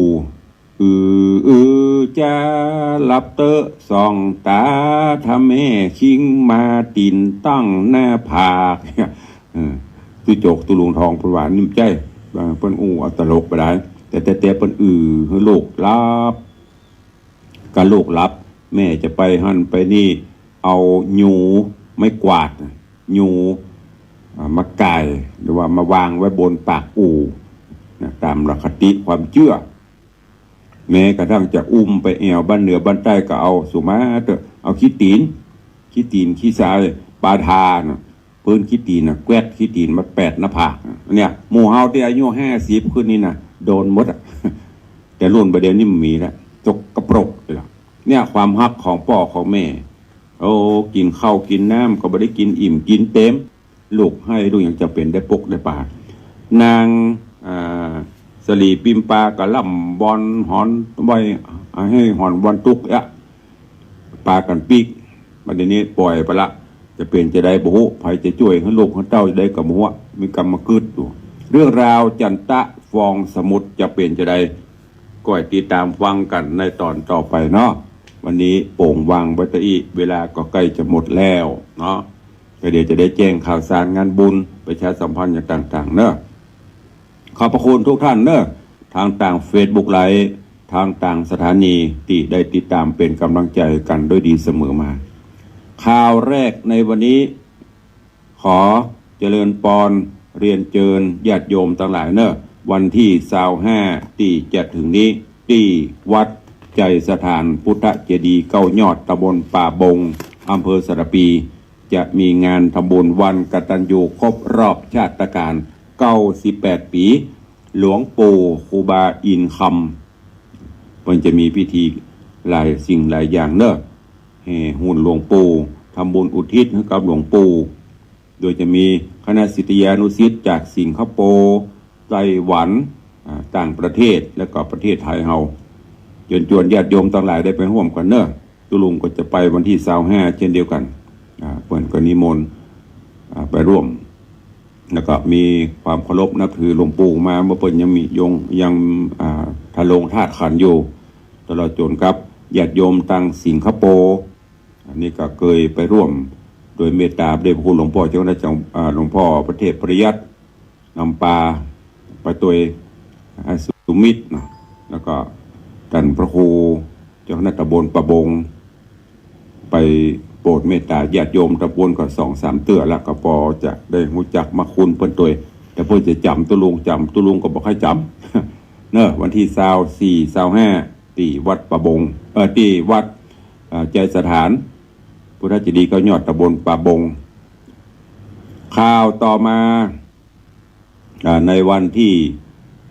อือ อือ จะหลับเต๊อะ ส่องต๋า ถ้าแม่คิงมา ตี๋นตั้งหน้าผาก เออ ตุ๊โจ๊กตุ๊ลุงทองเปิ้นว่า นี่บ่ใจ้ เปิ้นอู้เอาตลกไปได้ แต่ แต่ แต่เปิ้นอือหื้อลูกหลับ กะลูกหลับ แม่จะไปหั้นไปนี่ เอายู ไม้กวาดน่ะ ยู อ่า มาก่าย หรือว่ามาวางไว้บนปากอู่นะ ต๋ามหลักคติความเจื้อ แม้กระทั่งจะอุ้มไปแอ่วบ้านเหนือบ้านใต้ก็เอา สุมาเต๊อะ เอาขี้ตี๋น ขี้ตี๋นขี้ทราย ปาทาน่ะ ปื๊นขี้ตี๋นน่ะ แกว่ดขี้ตี๋นมาแปดหน้าผากน่ะ เนี่ย หมู่เฮาตี้อายุห้าสิบขึ้นนี่นะ โดนหมดอะ แต่รุ่นบ่าเดี่ยวนี้บ่มีละ สกปรกไปละ เนี่ย ความฮักของป้อของแม่ โอ้ กิ๋นข้าวกิ๋นน้ำก็บ่ได้กิ๋นอิ่มกิ๋นเต็ม ลูกไห้ลูกหยังจะเป๋นได้ปกได้ปา นาง อ่า สลีปิมปาก็ล่ำบอนหอนไว้ หื้อหอนบอนตุ๊กเอ๊ะ ปากั๋นปิ๊ก บัดนี้ป่อยไปละ จะเป๋นจะใดบ่ฮู้ ใผจะจ้วยหื้อลูกหื้อเต้าจะใดก็บ่ฮู้ มีก๋ำมากึ๊ดอยู่ เรื่องราวจันตะฟองสมุทรจะเป๋นจะใด ก็ให้ติดต๋ามฟังกั๋นในต๋อนต่อไปเนาะ วันนี้โป๋งวางไว้เต้าอี้ เวลาก็ใก้จะหมดแล้วเนาะ ก็เดี๋ยวจะได้แจ้งข่าวสารงานบุญ ประชาสัมพันธ์อย่างต่างๆ เนาะ ขอบพระคุณทุกท่านเนาะ ทางตางเฟซบุ๊กไลฟ์ ทางตางสถานีตี้ได้ติดต๋ามเป๋นก๋ำลังใจ๋กั๋นด้วยดีเสมอมา ข่าวแรกในวันนี้ ขอเจริญปอนเรียนเจิญญาติโยมตังหลายเนาะ วันตี้ซาวห้าตี้จะเถิงนี้ ตี้วัดไจสถานพุทธเจดีย์เก้ายอด ตำบลป่าบง อำเภอสารภี จะมีงานทำบุญวันกตัญญูครบรอบชาตกาล เก้าสิบแปดปี๋ หลวงปู่ครูบาอินทร์คำ เปิ้นจะมีพิธีหลายสิ่งหลายอย่างเนาะ แห่หุ่นหลวงปู่ ทำบุญอุทิศให้กับหลวงปู่ โดยจะมีคณะศิษยานุศิษย์จากสิงคโปร์ ไต้หวัน อ่า ต่างประเทศ แล้วก็ประเทศไทยเฮา เจิญจวนญาติโยมตังหลายได้ไปฮ่วมกั๋นเนาะ ตุ๊ลุงก็จะไปวันตี้ซาวห้าเจ้นเดียวกั๋น อ่า เปิ้นก็นิมนต์ อ่า ไปฮ่วม แล้วก็มีความเคารพนับถือหลวงปู่มา เมื่อเปิ้นยังมี ยัง ยัง อ่า ทะลงธาตุขันธ์อยู่ ตลอดจ๋นกับญาติโยมตางสิงคโปร์ อันนี้ก็เกยไปฮ่วม โดยเมตต๋าพระเดชพระคุณหลวงป้อเจ้าคณะจัง อ่า หลวงป้อพระเทพปริยัติ นำปาไปตวย อ่า สุมิตรเนาะ แล้วก็ต้านพระครูเจ้าคณะตำบลป่าบง ไปโปรดเมตต๋าญาติโยมตำบลก็สองสามเตื้อละ ก็ปอจะได้ฮู้จักมาคุณเปิ้นตวย แต่เปิ้นจะจ๋ำตุ๊ลุง จ๋ำตุ๊ลุงก็บ่ใค่จ๋ำ เนาะ วันตี้ซาวสี่ ซาวห้า ตี้วัดป่าบง เอ่อ ตี้วัด เอ่อ ไจสถาน พุทธเจดีย์เก้ายอด ตำบลป่าบง ข่าวต่อมา อ่า ในวันตี้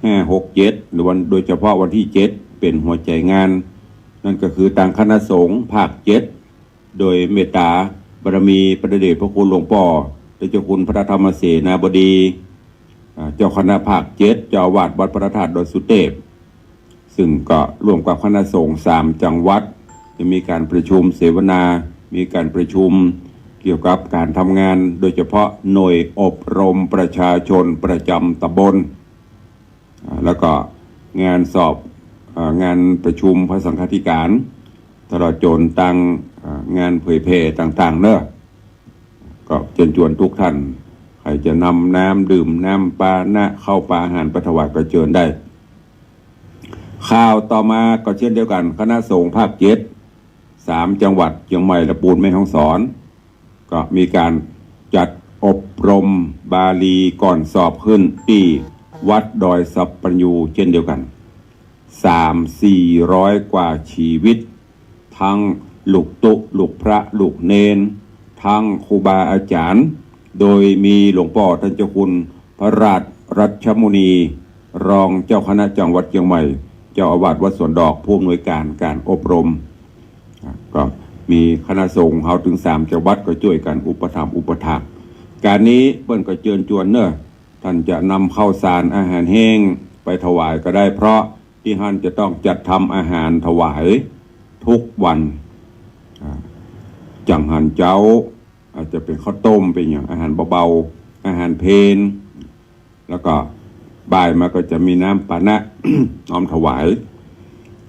ห้า หก เจ็ด หรือวัน โดยเฉพาะวันตี้เจ็ด เป๋นหัวใจ๋งาน นั่นก็คือตางคณะสงฆ์ภาคเจ็ด โดยเมตต๋าบารมีพระเดชพระคุณหลวงป้อ เจ้าคุณพระธรรมเสนาบดี อ่า เจ้าคณะภาคเจ็ด เจ้าอาวาสวัดพระธาตุดอยสุเตพ ซึ่งก็ร่วมกับคณะสงฆ์สามจังหวัด จะมีก๋านประชุมเสวนา มีก๋านประชุมเกี่ยวกับก๋านทำงาน โดยเฉพาะหน่วยอบรมประชาชนประจ๋ำตำบล อ่า แล้วก็งานสอบ อ่า งานประชุมพระสังฆาธิการ ตลอดจ๋นตาง อ่า งานเผยแผ่ต่างๆ เนาะ ก็เจิญจวนทุกท่าน ใผจะนำน้ำดื่ม น้ำปานะ ข้าวปลาอาหารไปถวายก็เจิญได้ ข่าวต่อมาก็เช่นเดียวกั๋น คณะสงฆ์ภาคเจ็ด สามจังหวัด เจียงใหม่ ลำพูน แม่ฮ่องสอน ก็มีก๋านจัดอบรมบาลีก่อนสอบขึ้นตี้วัดดอยสัปปัญญูเช่นเดียวกั๋น สามสี่ร้อยกว่าชีวิต ตึงลูกตุ๊ ลูกพระ ลูกเณร ตึงครูบาอาจ๋ารย์ โดยมีหลวงป้อต้านเจ้าคุณพระราชรัชมุนี รองเจ้าคณะจังหวัดเจียงใหม่ เจ้าอาวาสวัดสวนดอก ผู้อำนวยก๋านก๋านอบรม อ่ะ ก็มีคณะสงฆ์เฮาตึงสามจังหวัดก็จ้วยกั๋นอุปถัมภ์อุปถาก ก๋านนี้เปิ้นก็เจิญจวนเนาะ ต้านจะนำข้าวสารอาหารแห้งไปถวายก็ได้ เพราะตี้หั้นจะต้องจัดทำอาหารถวายทุกวัน อ่า จังหันเจ๊า อาจจะเป๋นข้าวต้ม เป๋นหยัง อาหารเบาๆ อาหารเพล แล้วก็บ่ายมาก็จะมีน้ำปานะ น้อมถวาย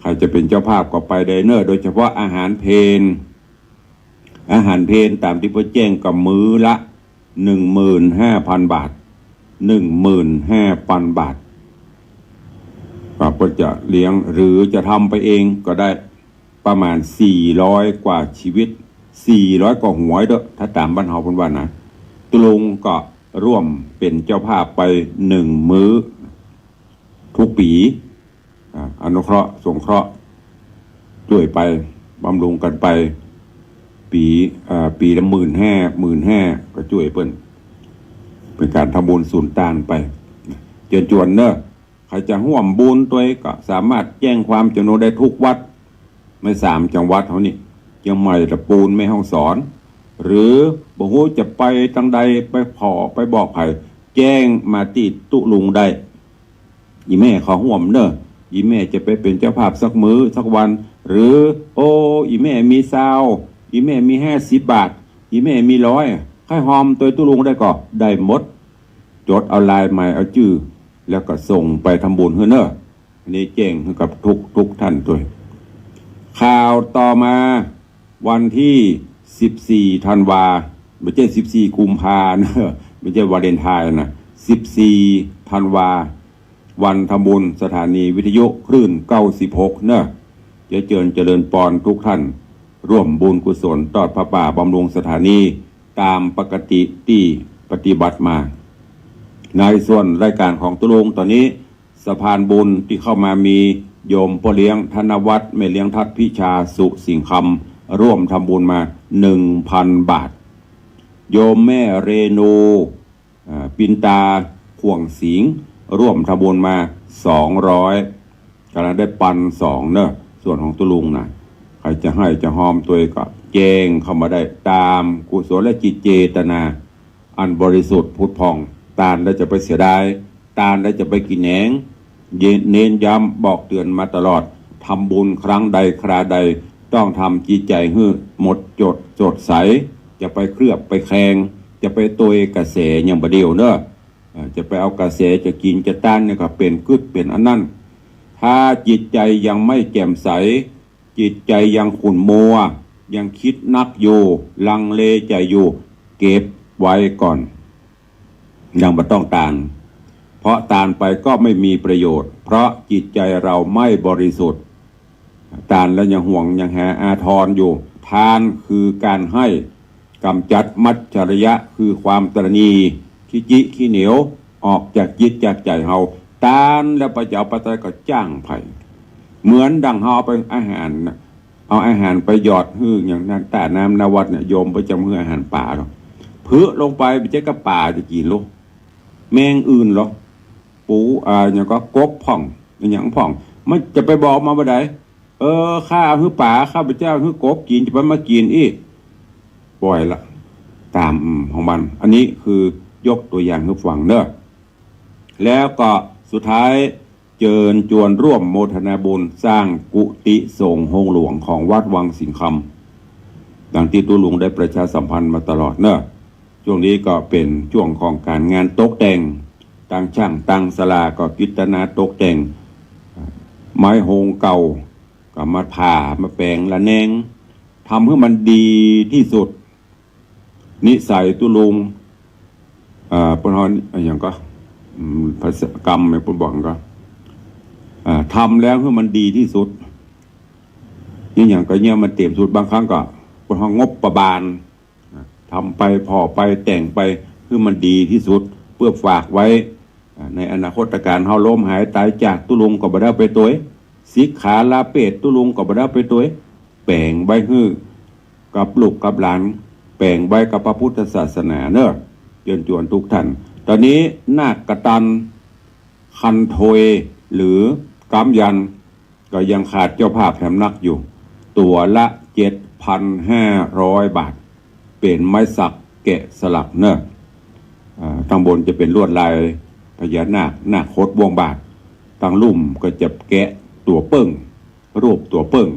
ใผจะเป๋นเจ้าภาพก็ไปได้เนาะ โดยเฉพาะอาหารเพล อาหารเพลต๋ามตี้เปิ้นแจ้งก็มื้อละ หนึ่งหมื่นห้าพันบาท หนึ่งหมื่นห้าพันบาท ก็เปิ้นจะเลี้ยง หรือจะทำไปเองก็ได้ ประมาณสี่ร้อยกว่าชีวิต สี่ร้อยกว่าหัวเต๊อะ ถ้าต๋ามบ้านเฮาเปิ้นว่านะ ตุ๊ลุงก็ร่วมเป๋นเจ้าภาพไปหนึ่งมื้อ ทุกปี๋ อ่า อนุเคราะห์สงเคราะห์ จ้วยไป บำรุงกั๋นไป ปี๋ เอ่อ ปี๋ละหมื่นห้า หมื่นห้า ก็จ้วยเปิ้น เป๋นก๋านทำบุญสุนตานไป เจิญจวนเน่อ ใผจะฮ่วมบุญตวยก็สามารถแจ้งความจ๋ำนงได้กู้วัด ในสามจังหวัดเฮานี่ เจียงใหม่ ตะปูน แม่ฮ่องสอน หรือบ่ฮู้จะไปตางใด ไปผ่อ ไปบอกใผ แจ้งมาตี้ตุ๊ลุงได้ อี่แม่ขอฮ่วมเน่อ อี่แม่จะไปเป๋นเจ้าภาพสักมื้อสักวัน หรือ โอ้ อี่แม่มีซาว อี่แม่มีห้าสิบบาท อี่แม่มีร้อย ใค่ฮอมตวยตุ๊ลุงได้ก่อ ได้หมด จดเอาลายหมายเอาจื้อ แล้วก็ส่งไปทำบุญหื้อเน่อ อันนี้แจ้งหื้อกับทุกๆ ท่านตวย ข่าวต่อมา วันตี้สิบสี่ธันวา บ่ใจ้สิบสี่กุมภาเน่อ บ่ใจ้วาเลนไทน์นะ สิบสี่ธันวา วันทำบุญสถานีวิทยุคลื่นเก้าสิบหกเน่อ จะเจิญเจริญปอนทุกท่าน ฮ่วมบุญกุศลตอดผ้าป่าบำรุงสถานี ต๋ามปกติตี้ปฏิบัติมา ในส่วนรายก๋านของตุ๊ลุงต๋อนนี้ สะพานบุญตี้เข้ามามีโยมป้อเลี้ยงธนวัฒน์ แม่เลี้ยงทัดพิชา สุสิงห์คำ ฮ่วมทำบุญมา หนึ่งพันบาท โยมแม่เรนู อ่า ปินตา ข่วงสิงห์ ฮ่วมทำบุญมา สองร้อย ก๋านได้ปันสองเน่อ ส่วนของตุ๊ลุงนะ ใผจะให้จะฮอมตวยก็แจ้งเข้ามาได้ ต๋ามกุศลจิตเจตนา อันบริสุทธิ์ผุดผ่อง ตานแล้วจะไปเสียดาย ตานแล้วจะไปกินแหนง เน้นย้ำบอกเตือนมาตลอด ทำบุญครั้งใดคราใด ต้องทำจิตใจ๋หื้อหมดจดสดใส จะไปเคลือบไปแคลง จะไปตวยกระแสอย่างบ่าเดี่ยวเน่อ เอ่อ จะไปเอากระแสจะกิ๋นจะต้านเนี่ยก็เป๋นกึ๊ดเป๋นอันนั้น ถ้าจิตใจ๋ยังไม่แจ่มใส จิตใจ๋ยังขุ่นมัว ยังกึ๊ดนักอยู่ ลังเลใจ๋อยู่ เก็บไว้ก่อน ยังบ่ต้องตาน เพราะตานไปก็ไม่มีประโยชน์ เพราะจิตใจ๋เราไม่บริสุทธิ์ ตานแล้วยังหวงยังหาอาทรอยู่ ทานคือก๋านให้ ก๋ำจัดมัจฉริยะคือความตระหนี่ ขี้จิขี้เหนียว ออกจากจิตจากใจ๋เฮา ตานแล้วไปจะเอาไปตวยก็จ้างใผ เหมือนดั่งเฮาเอาไปอาหารน่ะ เอาอาหารไปหยอดหื้ออย่างนั้น ต้าน้ำหน้าวัดเนี่ย โยมบ่จำหื้ออาหารป๋าหรอก เปื้อลงไป บ่ใจ้ก๋าป๋าจะกิ๋นโล แมงอื่นโล ปู อ่า อย่างก็กบพ่อง อย่างพ่อง มันจะไปบอกมาบ่าใด เออ ข้าหื้อป๋า ข้าพเจ้าหื้อกบกิ๋น จะไปมากิ๋นอี้ ปล่อยละ ต๋าม อืม ของมัน อันนี้คือยกตั๋วอย่างหื้อฟังเน่อ แล้วก็สุดท้าย เจิญจวนฮ่วมโมทนาบุญสร้างกุฏิสงฆ์โฮงหลวงของวัดวังสิงห์คำ ดังตี้ตุ๊ลุงได้ประชาสัมพันธ์มาตลอดเน่อ ช่วงนี้ก็เป๋นช่วงของก๋านงานตกแต่ง ตางช่างตางศาลาก็กฤษณาตกแต่ง ไม้โฮงเก่าก็มาผ่ามาแป๋งระแนง ทำหื้อมันดีตี้สุด นิสัยตุ๊ลุง อ่า เปิ้นฮ้องอะหยังก็ อืม ภาษากำเนี่ยเปิ้นบอกก็ อ่า ทำแล้วหื้อมันดีตี้สุด นี่หยังก็เนี่ยมันเต๋มสุด บางครั้งก็เปิ้นฮ้องงบประมาณ อ่า ทำไปผ่อไปแต่งไปหื้อมันดีตี้สุด เปื้อฝากไว้ อ่า ในอนาคตก๋านเฮาล้มหายต๋ายจากตุ๊ลุงก็บ่ได้เอาไปตวย สิกขาลาเพศตุ๊ลุงก็บ่ได้เอาไปตวย แป๋งไว้หื้อกับลูกกับหลาน แป๋งไว้กับพระพุทธศาสนาเน่อ เจิญจวนกู้ต้าน ต๋อนนี้นาคกตัญ คันโทย หรือก๊ำยันต์ ก็ยังขาดเจ้าภาพแหมนักอยู่ ตั๋วละเจ็ดพันห้าร้อยบาท เป๋นไม้สักแกะสลักเน่อ อ่า ตางบนจะเป๋นลวดลายพญานาค นาคคดบ่วงบาท ตางลุ่มก็จะแกะตั๋วเปิ้ง รูปตั๋วเปิ้ง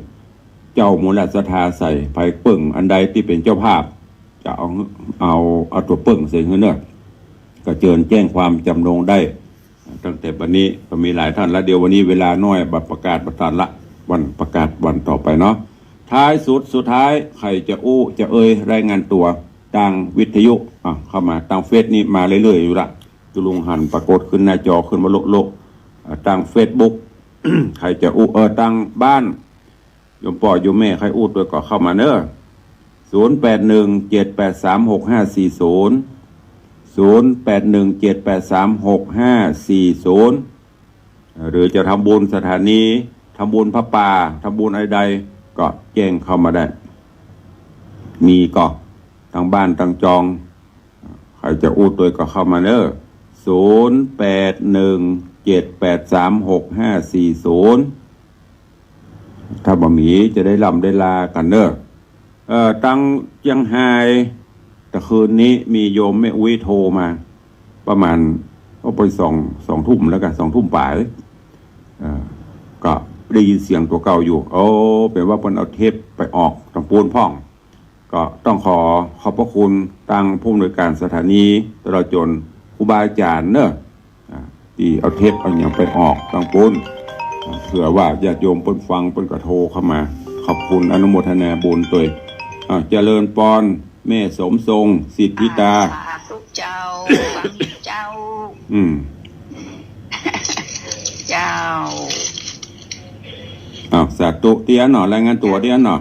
เจ้ามูลศรัทธาใส่ ใผเปิ้งอันใดตี้เป๋นเจ้าภาพ จะเอา เอา เอาตั๋วเปิ้งใส่หื้อเน่อ ก็เจิญแจ้งความจ๋ำนงได้ ตั้งแต่บัดนี้ก็มีหลายต้านละ เดี๋ยววันนี้เวลาน้อย บ่ประกาศบ่ตันละ วันประกาศวันต่อไปเนาะ ท้ายสุดสุดท้าย ใผจะอู้จะเอ่ยรายงานตั๋วตางวิทยุ อ่ะ เข้ามาตางเฟซนี่มาเรื่อยๆ อยู่ละ ตุ๊ลุงหันปรากฏขึ้นหน้าจอขึ้นมาโละๆ อ่ะ ตางเฟซบุ๊ก ใผจะอู้ เออ ตางบ้าน โยมป้อโยมแม่ใผอู้ตวยก็เข้ามาเน่อ ศูนย์แปดหนึ่งเจ็ดแปดสามหกห้าสี่ศูนย์ ศูนย์แปดหนึ่งเจ็ดแปดสามหกห้าสี่ศูนย์ หรือจะทำบุญสถานี ทำบุญผ้าป่า ทำบุญอะไรใด ก็แจ้งเข้ามาได้ มีก่อ ตังบ้านตังจอง ใผจะอู้ตวยก็เข้ามาเน้อ ศูนย์แปดหนึ่งเจ็ดแปดสามหกห้าสี่ศูนย์ ถ้าบ่มีจะได้ล่ำได้ลากั๋นเน้อ เอ่อ ตังเจียงฮาย ตะคืนนี้มีโยมแม่อุ๊ยโทรมา ประมาณ ก็ไปสอง สองทุ่มแล้วกั๋น สองทุ่มปลาย เอ่อ ก็ได้ยินเสียงตั๋วเก่าอยู่ โอ้ แปลว่าเปิ้นเอาเทปไปออกตังปู๊นพ่อง ก็ต้องขอขอบพระคุณตังผู้อำนวยการสถานี ตลอดจ๋นครูบาอาจ๋ารย์เน้อ อ่า ตี้เอาเทปเอาหยังไปออกตังปู๊น อ่า เผื่อว่าญาติโยมเปิ้นฟังเปิ้นก็โทรเข้ามา ขอบคุณอนุโมทนาบุญตวย อ่า เจริญปอน แม่สมทรง สิทธิตา อ่า สาธุเจ้า สาธุเจ้า อืม เจ้า อ้าว สาธุ เตี้ยเนาะ รายงานตั๋วเตี้ยเนาะ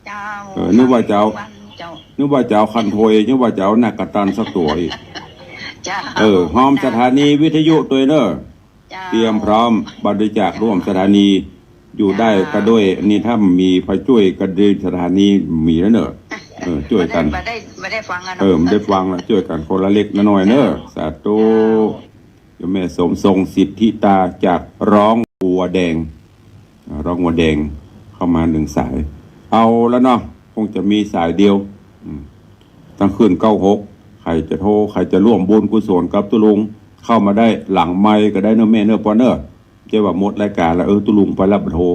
เจ้า เออ นึกว่าจะเอา วันเจ้า นึกว่าจะเอาคันโทย นึกว่าจะเอาหน้ากระตันสักตั๋วอีก เจ้า เออ ฮอมสถานีวิทยุตวยเน้อ เจ้า เตรียมพร้อมบริจาคร่วมสถานี อยู่ได้ เจ้า ก็ด้วย นี่ถ้ามีใผจ้วยก็ดี สถานีมีแล้วเน้อ เออ จ้วยกั๋น บ่ได้ บ่ได้ บ่ได้ฟังอะเนาะ เออ บ่ได้ฟังแล้ว จ้วยกั๋นคนละเล็กละน้อยเน้อ เจ้า สาธุ เจ้า โยมแม่สมทรง สิทธิตา จากร้องวัวแดง อ่า ร้องวัวแดง เข้ามาหนึ่งสาย เอาละเนาะ คงจะมีสายเดียว อืม ตังคืนเก้าหก ใผจะโทร ใผจะร่วมบุญกุศลกับตุ๊ลุง เข้ามาได้หลังไมค์ก็ได้เน้อแม่เน้อปอนเน้อ บ่ใจ้ว่าหมดรายก๋านแล้ว เออ ตุ๊ลุงไปแล้วบ่โทร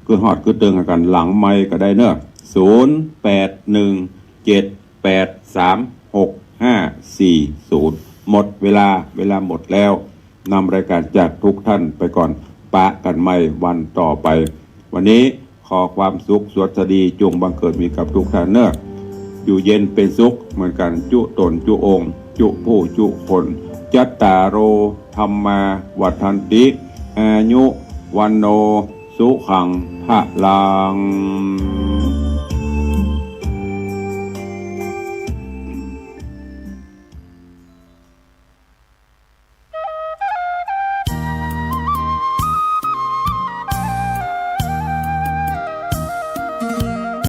กึ๊ดฮอดกึ๊ดเติงกั๋น หลังไมค์ก็ได้เน้อ ศูนย์แปดหนึ่งเจ็ดแปดสามหกห้าสี่ศูนย์ หมดเวลา เวลาหมดแล้ว นำรายการจากทุกท่านไปก่อน ปะกั๋นใหม่วันต่อไป วันนี้ขอความสุขสวัสดีจงบังเกิดมีกับทุกท่านเน้อ อยู่เย็นเป็นสุขเหมือนกั๋น จุ๊ต๋นจุ๊องค์ จุ๊ผู้จุ๊คน จัตตาโร ธัมมา วัฑฒันติ อายุ วัณโณ สุขัง พลัง